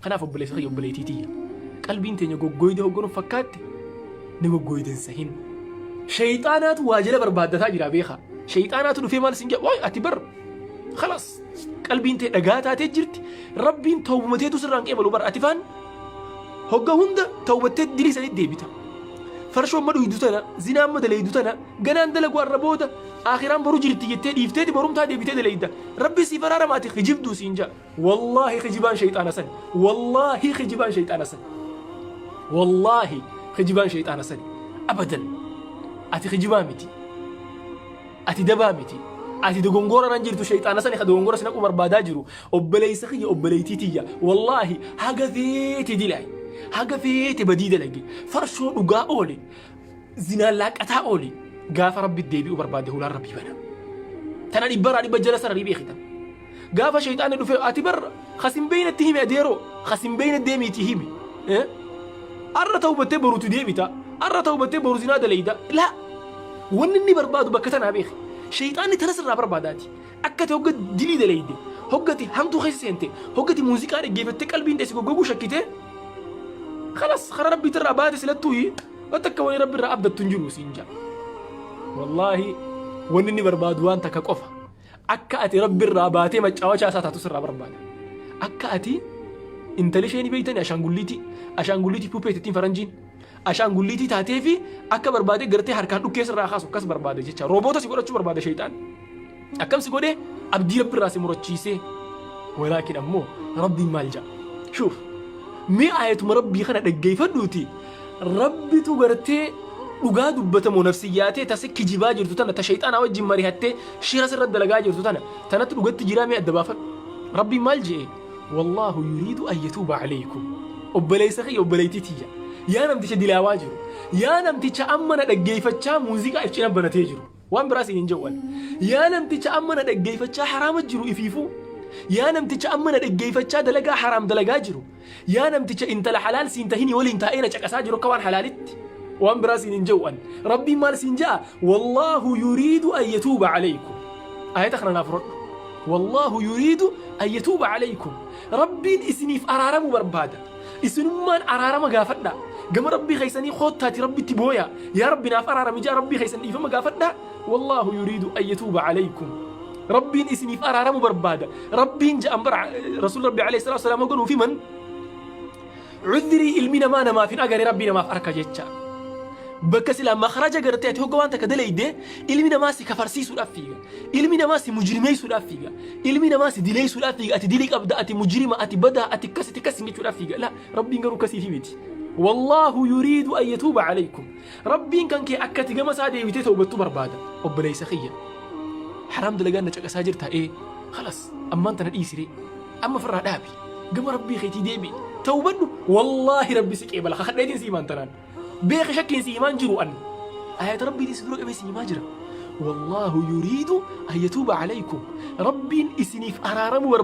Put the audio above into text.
Kanaaf obboleessa kiyya, obboleettii tiyya, qalbiin teenya goggooyde hogganuuf fakkaatte ni goggooyden sahin. Shayxaanaatu waa jala barbaaddataa jira beekaa. Shayxaanaatu dhufee maal sin jedha? Waay, ati bar khalas qalbiin tee dhagaa taatee jirti. Rabbiin tawbumateetu sirraan qeebalu bar, ati faan hogga hunda tawbattee dilii sanitti deebita. Farshoo amma dhuydu tana, zinaa amma dalaydu tana, ganaan dalagu arra booda, aakhiraan boru jirti jettee dhiifteeti borumtaa deebitee dalayda. Rabbi siif araarama, ati kijibduu siin ja'a. Wallaahi kijibaan shayxaana sani. Wallaahi kijibaan shayxaana sani. Wallaahi kijibaan shayxaana sani. Abadan. Ati kijibaa miti. Ati dabaa miti. Ati dogongora nan jirtu, shayxaana sani ka dogongora si naquu barbaadaa jiru. Obboleessa kiyya, obboleettii tiyya. Wallaahi haga feete dilaayi. Haga feete badii dalage. Farshoo dhugaa oole. Zinaan laaqataa oole. Gaafa Rabbi deebi'uu barbaade hulaan Rabbii bana. Tana dhibbarraa dhibba jala sararii beekitan. Gaafa shayxaanni dhufee ati bar kasin beeynetti himi, adeeroo kasin beeyne deemiitii himi. Arra tawbattee borutu deebita. Arra tawbattee boru zinaa dalayda. Laa, wanni inni barbaadu bakka tanaa beeki. Shayxaanni tana sirraa barbaadaati. Akka ati hogga dilii dalayde, hoggati hamtuu keessa seente, hoggati muuziqaa dhaggeeffattee qalbiin teessi goggoguu shakkitee, khalas karaa rabbiitirraa baate silattuuyi wanta akka wani rabbi irraa abdattu hin jiru siin jaa. Wallaahi wanni inni barbaadu waan takka qofa. Akka ati rabbi irraa baatee maccaawachaa isaa taatu sirraa barbaada. Akka ati intali ishee ni beeytani, ashaangulliitii. Ashaangulliitii, puppet ittiin faranjiin. Ashaangulliitii taatee fi akka barbaade gartee harkaan dhukkee sirraa kaasu akkas barbaada jecha. Rooboota si godhachuu barbaada shayxaan. Akkam si godhee abdii rabbi irraa si murachiisee. Walaakin ammoo rabbiin maal ja'a? Shuuf. Mee aayatuma rabbii kana dhaggeeffadhuuti, rabbitu gartee dhugaa dubbatamoo nafsiyyaatee tasi kijibaa jirtu tana, ta shayxaanaa wajjin marihattee shira sirra dalagaa jirtu tana, tanatti dhugatti jiraa mee adda baafadhu. Rabbiin maal je'e? Wallaahu yuriidu an yatuuba alaykum. Obboleessa kiyya, obboleettii tiyya. Yaa namticha dilaawaa jiru. Yaa namticha amma na dhaggeeffachaa muuziqaa if cina banatee jiru. Waan biraa siin hin jedhu ani. Yaa namticha amma na dhaggeeffachaa haraama jiru ifiifuu. Yaa namticha amma na dhaggeeffachaa dalagaa haraam dalagaa jiru. Yaa namticha intala halaal siin tahinii waliin taa'ee na caqasaa jiru akka waan halaalitti. Waan biraa siin hin jedhu ani. Rabbiin maal siin ja'a? Wallaahu yuriidu an yatuuba alaykum. Ayata kana naaf fudhadhu. Wallaahu yuriidu an yatuuba alaykum. Rabbiin isiniif araaramuu barbaada. Isinummaan araarama gaafadhaa. Gama Rabbii keessanii koottaati Rabbitti booyaa. Yaa Rabbi naaf araarami jaa Rabbii keessan dhiifama gaafadhaa. Wallaahu yuriidu an yatuuba alaykum. Rabbiin isiniif araaramu barbaada. Rabbiin ja'an bara Rasuul Rabbi alayhi salaatu wasalaam hoogganuu fi man cudrii ilmi namaa namaaf hin agare Rabbii namaaf arka jecha. Bakka silaa makhraja gartee ati hogga waan takka dalayde ilmi namaa si kafarsiisuudhaaf fiiga. Ilmi namaa si mujrimeessuudhaaf fiiga. Ilmi namaa si dileessuudhaaf fiiga. Ati dilii qabda, ati mujrima, ati badaa, ati akkas, ati akkas jechuudhaaf fiiga. La, Rabbiin garuu akkasiifi miti. Wallaahu yuriidu an yatuuba alaykum. Rabbiin kan kee akka ati gama isaa deebitee tawbattu barbaada. Obboleessa kiyya. Haraam dalagaan na caqasaa jirta ee. Khalas ammaan tana dhiisiree. Amma ofirraa dhaabi. Gama Rabbii keetii deebi'i. Tawbadhu. Wallaahi Rabbi si qeebala. Kakadheetiin si himaan tanaan. Beeki, shakkiin si himaan jiru an. Ayata Rabbiitiin si dura qabee si himaa jira. Wallaahu yuriidu an yatuuba alaykum. Rabbiin isiniif araaramuu barbaada.